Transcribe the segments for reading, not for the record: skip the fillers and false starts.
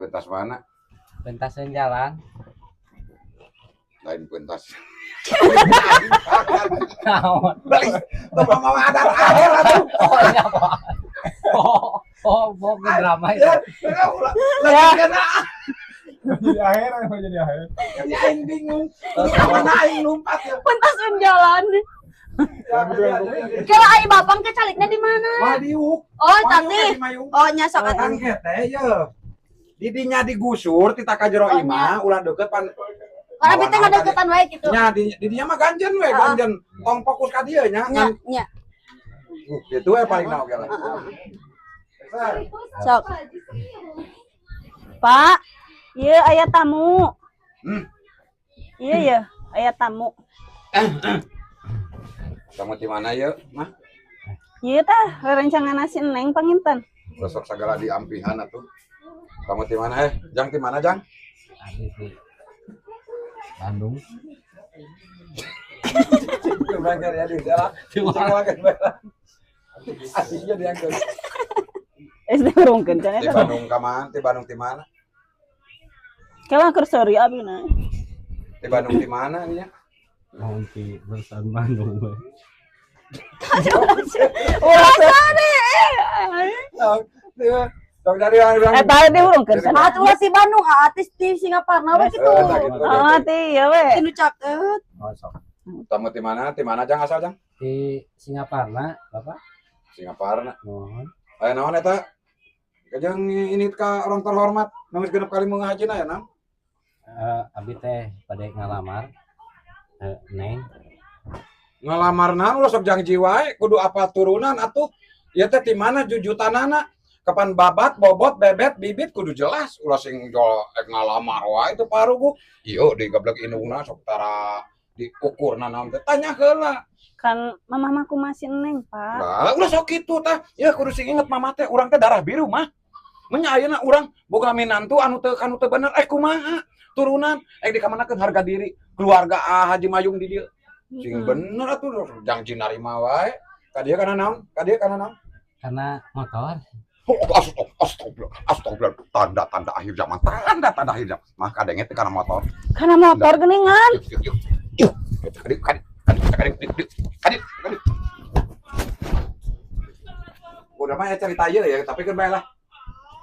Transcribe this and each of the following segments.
Pentas mana? Pentasan jalan. Lain pentas. Naon? Balik. Tuh mau ada akhir atuh. Oh, iya apa? Oh, oh, oh, drama itu. Ya, ya, ulah. Lagi kena. Jadi akhir, emang jadi akhir. Ya aing bingung. Mana aing lompat ya. Pentas jalan. Ya, ya, ya, ya. Kira ai bapang ke calikna di mana? Madiuk. Oh, tadi. Oh, nya sok atuh. Kan teh ye. Didinya digusur ti ka jero Oh, imah ulah deket pan. Karena abi teh ngadeukeutan wae gitu. Nya di dinya mah ganjen we, ganjen. Tong fokus ka dieu nya. Nya, nya. Gitu we paling naon ge lah. Sok. Pak, ieu aya tamu. Iya ya, aya tamu. Kamu di mana ya, mah? Ieu tah rerencangan si Neng panginten. Besok segala diampihan atuh. Kamu di mana eh? Jang di mana, Jang? Abi di Bandung. Coba ya di jalan. Aslinya diangkat. SD urungkeun can Di eta. Bandung ka mana? Di Bandung di mana? Kela keur seuri abi na. Di Bandung di mana nih ya? Naon di Bersama Bandung we. Ulah seuri. Dong dari orang. Eta diurungkeun can. Ah, ulah si Bandung, ah, artis di Singaparna we gitu. Eh, gitu. Oh, ti ieu we. Tinu caket. Oh, sok. Kamu di mana? Di mana Jang asal Jang? Di Singaparna, Bapak. Singaparna. Mohon. Aya naon eta? Kajang ini ka orang terhormat. Nu geus 6 kali mau ngahajina ya, Nang? Eh, abi teh pada ngalamar. Eh, Neng. Ngalamar naon ulah sok jangji wae, kudu apa turunan atuh. Ieu teh di mana jujutanana? Kapan babat, bobot, bebet, bibit kudu jelas. Ulah sing jol ek ngalamar wae itu parugu. Ieu digablek indungna sok tara diukurna naon teh. Tanya heula. Kan mamah mah kumaha si Neng, Pak. Lah, ulah sok kitu tah. Ya kudu sing inget mama teh urang teh darah biru mah. Menya ayeuna urang boga minantu anu teu kanu teu bener eh kumaha? Turunan eh dikamanakeun harga diri keluarga ah Haji Mayung di dieu. Sing bener atuh janji narima wae. Ka dieu kana naon? Ka dieu kana naon? Karena motor. Oh, astagfirullah, astagfirullah, tanda-tanda akhir zaman, tanda-tanda akhir zaman. Mah kadenge teh kana motor. Karena motor geuningan. Yuk, yuk, yuk. Yuk, kadi, kadi, kadi, kadi, kadi, kadi. Udah mah ya cerita ieu ya, tapi kan bae lah.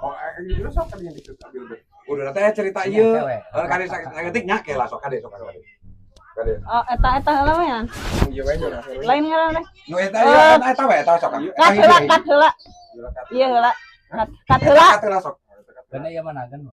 Oh, eh, itu sok kadi yang gitu ambil deh. Udah teh cerita ieu. Iya, Eh, kadi saketik nya ke lah sok kade sok kade. Kade. Oh, eta eta heula we yan. Ieu we. Lain ngaran teh. Nu eta ieu kan eta we eta sok. Kat heula, kat heula. Iya heula. Kat, kat heula. Kat heula sok. Karena iya mana kan.